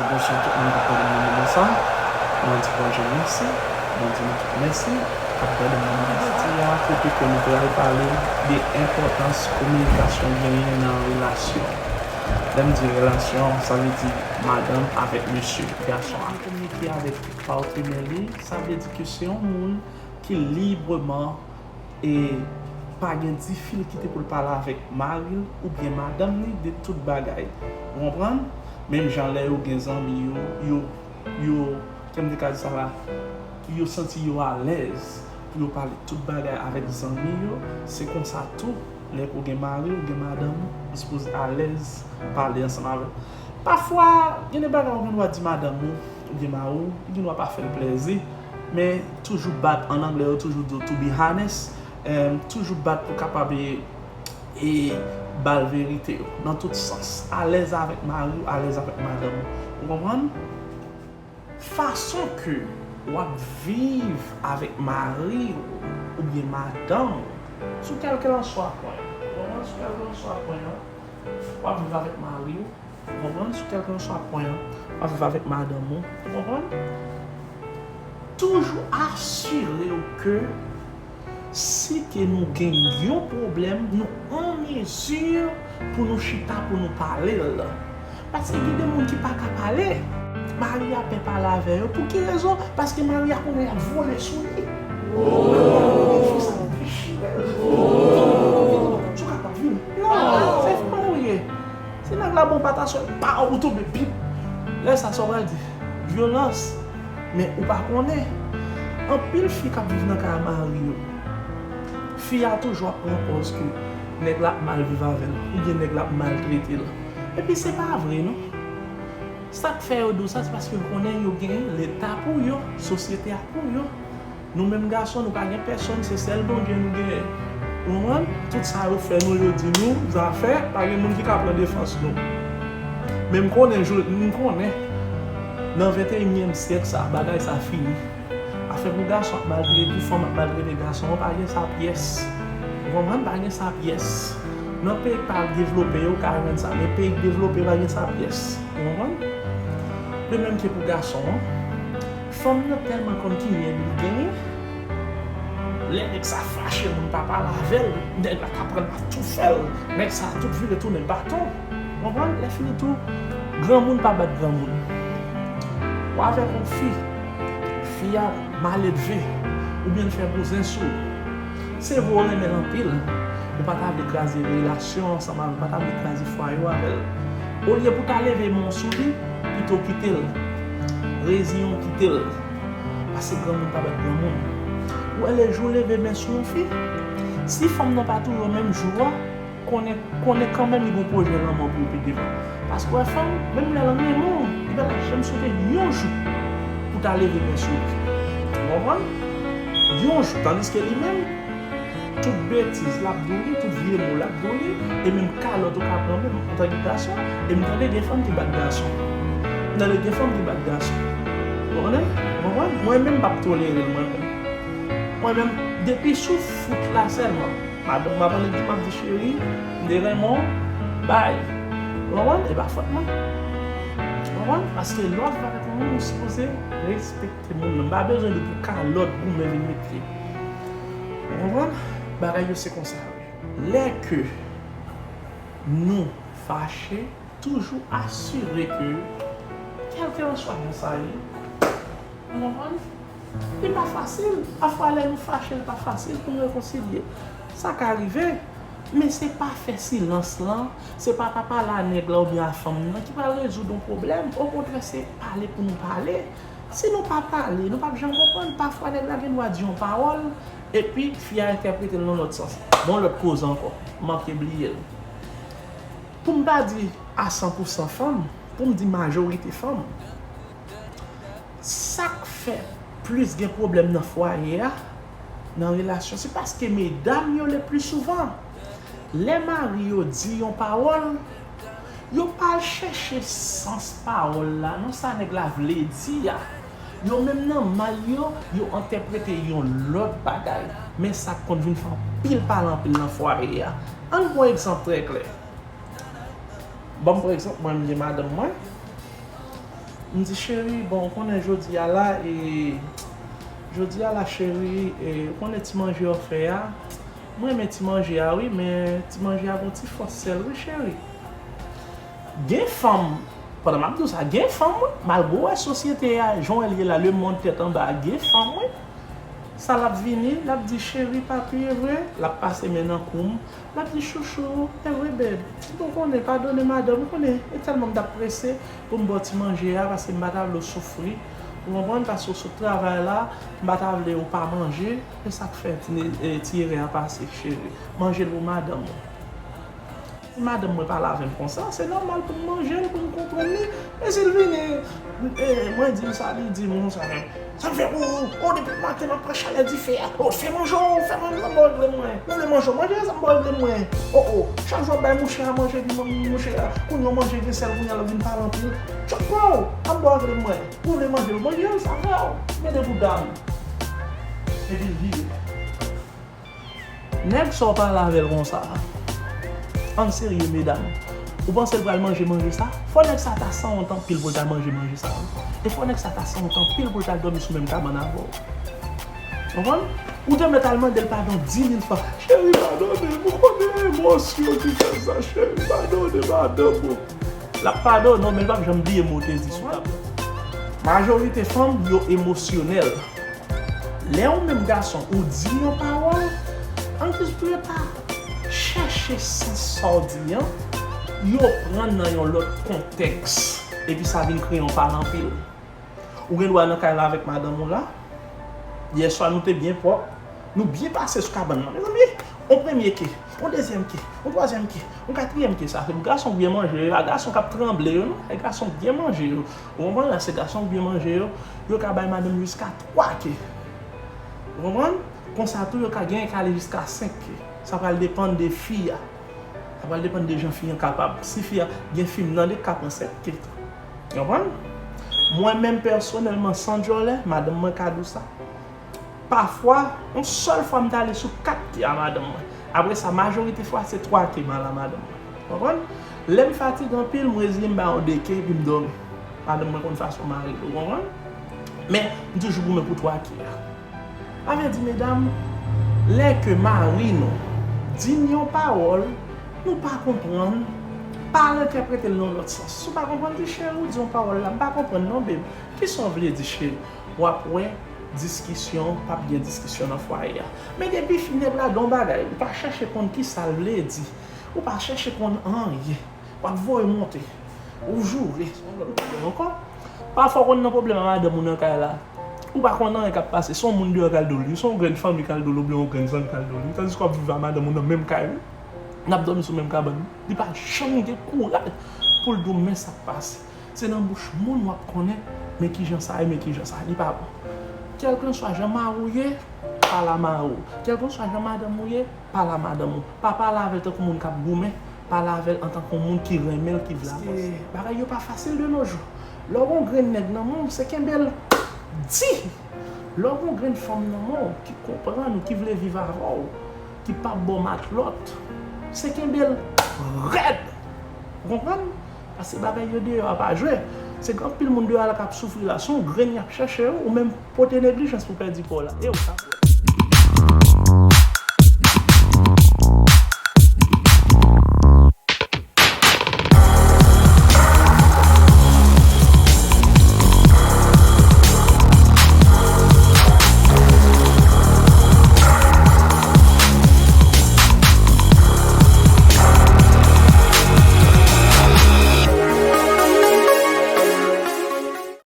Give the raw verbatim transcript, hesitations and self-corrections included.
Bonswa tout moun k ap gade mwen nan moman sa. Mwen di Bondye mèsi. Mwen di nou tout mèsi k ap gade mwen nan moman sa. Jodi a, kote ke nou pral pale de enpòtans kominikasyon genyen nan relasyon. Lè m di relasyon, sa vle di madanm avèk mesye, gason an kominike avèk patnè li, sa vle di ke se yon moun ki libreman e pa gen difikilte pou l pale avèk mari l oubyen madanm li de tout bagay. Ou konprann? Menm jan lè yo gen zanmi yo, yo, yo, kè m te ka di sa la, yo santi yo alèz pou yo pale tout bagay avèk zanmi yo, se konsa tou, lè ke w gen mari w, gen madanm ou, ou sipoze alèz pale ansanm avè l. Pafwa, gen de bagay ou gen dwa di madanm ou, oubyen mari w, ou gen dwa pa fè l plèzi, men toujou bat, an anglè yo toujou di w to be honest, em, toujou bat pou kapab e, e ba l verite yo, nan tout sans. Alèz avèk mari w, alèz avèk madanm ou. Ou konprann? Fason ke w ap viv avèk mari w oubyen madanm ou, sou kèlkelanswa pwen, ou konprann, sou kèlkelanswa pwen an, w ap viv avèk mari w, ou konprann, sou kèlkelanswa pwen an, w ap viv avèk madanm ou, ou konprann? Toujou asire w ke si ke nou gen yon pwoblèm, nou an mezi pou nou chita, pou nou pale l. Paske gen de moun ki pa ka pale. Mari a pè pale avè yo. Pou ki rezon? Paske mari a konnen y ap vole sou li. Fi sa nan dechire l. Sou kapab vini. Non, se fò ou ye. Si nèg la bon pataswèl, pa ou tonbe pip. Lè sa, sa w pral di? Vyolans. Men ou pa konnen. Anpil fi k ap viv nan kay mari yo, fi a toujou ap pran pòz ke nèg la ap mal viv avè l, oubyen nèg la ap maltrete l. Epi se pa vre non. Sa k fè yo di w sa, se paske yo konnen yo gen leta pou yo, sosyete a pou yo. Nou menm gason, nou pa gen pèsonn, se sèl Bondye nou genyen. Ou konprann? Tout sa yo fè nou, yo di nou, zafè, pa gen moun ki ka pran defans nou. Men m konnen, jodi, m konnen, nan venteyinyèm syèk sa, bagay sa fini. Afè pou gason ap maltrete, pou fanm ap maltrete gason an, pa gen sa pyès. Ou konprann? Pa gen sa pyès. Nan peyi k pa devlope yo, w ka jwenn sa, men peyi k devlope yo pa gen sa pyès. Ou konprann? De menm ke pou gason an, fanm nan tèlman konn ki règ li genyen, lè nèg sa fache, moun pa pale avè l, nèg la ka pran l, ap toufe l, nèg sa tou vire tounen baton. Konprann? Lè fini tou, granmoun pa bat granmoun. Ou avèk yon fi, fi a maledve, oubyen l fè bouzen sou ou. Se vre w renmen l anpil, ou pa ta vle kraze relasyon ansanm avè l, ou pa ta vle kraze fwaye w avè l. Olye pou w ta leve men w sou li, pito w kite l. Reziyen w kite l. Paske granmoun pa bat granmoun. Ou wè lè jou w leve men sou yon fi, si fanm nan pa toujou menm jou a, konnen, konnen kanmenm li gon pwojè lanmò pou yo pi devan. Paske w wè fanm, menm lè l renmen w, li pa ta janm swete yon jou pou ta leve men sou li. Ou konprann? Yon jou. Tandiske li menm, tout betiz l ap di w li, tout vye mo l ap di w li, e menm kalòt ou ka pran menm antanke gason, e m tande gen fanm ki bat gason. M tande gen fanm ki bat gason. Ou konnen? Ou konprann? Mwen menm m p ap tolere l mwen menm. Mwen menm, depi sou fout la sèlman, madanm m ap annik di, m ap di, cheri, m te renmen w, bay. Ou konprann? E pa fòt mwen. Ou konprann? Paske lè w ap viv avèk yon moun, ou sipoze respekte moun nan. M pa bezwen di w pou kalòt goumen vin met pye. Ou konprann? Bagay yo se konsa yo ye. Lè ke nou fache, toujou asire ke, kèlkelanswa jan sa ye, ou konprann? Li pa fasil. Pafwa, lè nou fache, li pa fasil pou nou rekonsilye. Sa ka rive, men se pa fè silans lan, se pa pa pale a nèg la oubyen a fanm nan ki pral rezoud yon pwoblèm. Okontrè, se pale pou nou pale. Si nou pa pale, nou p ap janm konprann. Pafwa, nèg la gen dwa di yon pawòl, epi fi a entèprete l nan lòt sans. Bon, lòt koze ankò. Manke bliye l. Pou m pa di a san pou san fanm, pou m di majorite fanm, sa k fè plis gen pwoblèm nan fwaye a, nan relasyon, se paske medam yo le pli souvan, lè mari yo di yon pawòl, yo pa al chèche sans pawòl la, non, sa nèg la vle di a. Yo menm nan may yo, yo entèprete yon lòt bagay. Men sa k konn vin fè anpil pale anpil nan fwaye a. Ann pran egzanp trè klè. Ban m pran egzanp, mwen, m gen madanm mwen. M di, cheri, bon, ou konnen jodi a la, e, jodi a la, cheri, e, ou konnen ti manje w fè a. Mwen renmen ti manje a, wi, men ti manje a gon ti fòs sèl, wi, cheri. Gen fanm, pandan m ap di w sa, gen fanm, wi, malgre w wè sosyete a, jan w wè l ye la, lemonn tèt anba a, gen fanm, wi. Sa l ap vini, l ap di, cheri, papi, e vre? L ap pase men nan kou m. L ap di, chouchou, e vre, babe. Ou konnen, padone madanm, ou konnen, e tèlman m t ap prese pou m ba w ti manje a, paske m pa ta vle w soufri. Ou konprann? Paske w sot travay la, m pa ta vle ou pa manje. E sa k fè ti, e, ti erè a pase, cheri. Manje l pou madanm ou. Si madanm mwen pale avè m konsa, se nòmal pou m manje l, pou m konprann li. Men si l vini, e, mwen di l sa, li di m konsa, sa m fè pou ou, ou, depi maten m ap pran chalè dife a, ou fè manje w, fè manje, sa m ba w regle mwen. Ou vle manje w manje, sa m ba w regle mwen. O, o, chak jou w ap bay mouche a manje, epi manje mouche a, kounye a w manje gen sèl, kounye a l ap vin pale anpil. Tchòp pran w, sa m ba w regle mwen. Ou vle manje l, manje l, sa fè w. Mete bouda m. Epi l vire. Nèg sa w pale avè l konsa a, ann serye medam, ou panse l pral manje manje sa? Fò nèg sa ta sanwont anpil pou l ta manje manje sa, wi. E fò nèg sa ta sanwont anpil pou l ta dòmi sou menm kabann avè w. Konprann? Ou te mèt al mande l padon di mil fwa. Cheri, padone m, ou konnen emosyon ki fè sa, cheri, padone madanm ou. L ap padone w, men l p ap janm bliye mo w te di sou tab la. Majorite fanm, yo emosyonèl. Lè ou menm gason ou di yon pawòl, anplis pou yo ta chèche sans sa w di an, yo pran nan yon lòt kontèks, epi sa vin kreye yon pale anpil. Ou gen dwa nan kay la avèk madanm ou la, yèswa nou te byen pwòp, nou byen pase sou kabann nan, mezanmi, on premye ke, on dezyèm ke, on twazyèm ke, on katriyèm ke, sa se gason k byen manje, e pa gason k ap tranble yo non, e gason k byen manje yo. Ou konprann? Lè se gason k byen manje yo, yo ka bay madanm jiska twa ke. Ou konprann? Konsa tou, yo ka genyen k ale jiska senk ke. Sa pral depann de fi a. Sa pral depann de jan fi an kapab. Si fi a gen fi m nan de ka pran senk ke tou. Ou konprann? Mwen menm pèsonèlman, san djòlè, madanm mwen ka di w sa. Pafwa, yon sèl fwa m t ale sou kat ke a madanm mwen. Apre sa, majorite fwa, se twa ke m al a madanm mwen. Konprann? Lè m fatige anpil, m reziye m bay yon de ke, epi m dòmi. Madanm mwen konn fason m mare l, ou konprann? Men, m toujou goumen pou twa ke a. Sa vle di, medam, lè ke mari nou di n yon pawòl, nou pa konprann, pa entèprete l nan lòt sans. Si w pa konprann, di, cheri, ou di yon pawòl la, m pa konprann non, babe. Kisa w vle di, cheri? W ap wè diskisyon, p ap gen diskisyon nan fwaye a. Men depi fi nèg la di yon bagay, ou pa chèche konn kisa l vle di, ou pa chèche konn anyen, w ap voye monte, ou joure, se yon lòt bagay ankò. Pafwa w konn nan pwoblèm a madanm ou nan kay la, ou pa konn anyen k ap pase, se yon moun deyò k al di w li, se yon grenn fanmi k al di w li, oubyen yon grenn zanmi k al di w li, tandiske w ap viv a madanm ou nan menm kay wi, n ap dòmi sou menm kabann, li pa janm gen kouraj pou l di w men sa k pase. Se nan bouch moun w ap konnen, men kijan sa ye, men kijan sa ye, li pa bon. Kèlkanswa jan mari w ye, pale a mari w. Kèlkanswa jan madanm ou ye, pale a madanm ou. Pa pale avè l tankou moun k ap goumen, pale avè l antanke yon moun ki renmen l, ki vle avanse. Paske bagay yo pa fasil de nos jours. Lè w gen yon grenn nèg nan men w, se kenbe l di. Lè w gen yon grenn fanm nan men w ki konprann ou, ki vle viv avè w, ki p ap ba w matlòt, se kenbe l rèd. Ou konprann? Paske bagay yo deyò a pa jwe. Se gen anpil moun deyò a la k ap soufri la. Se yon grenn y ap chèche yo, ou menm pote neglijans pou pèdi kò w la. E w sa.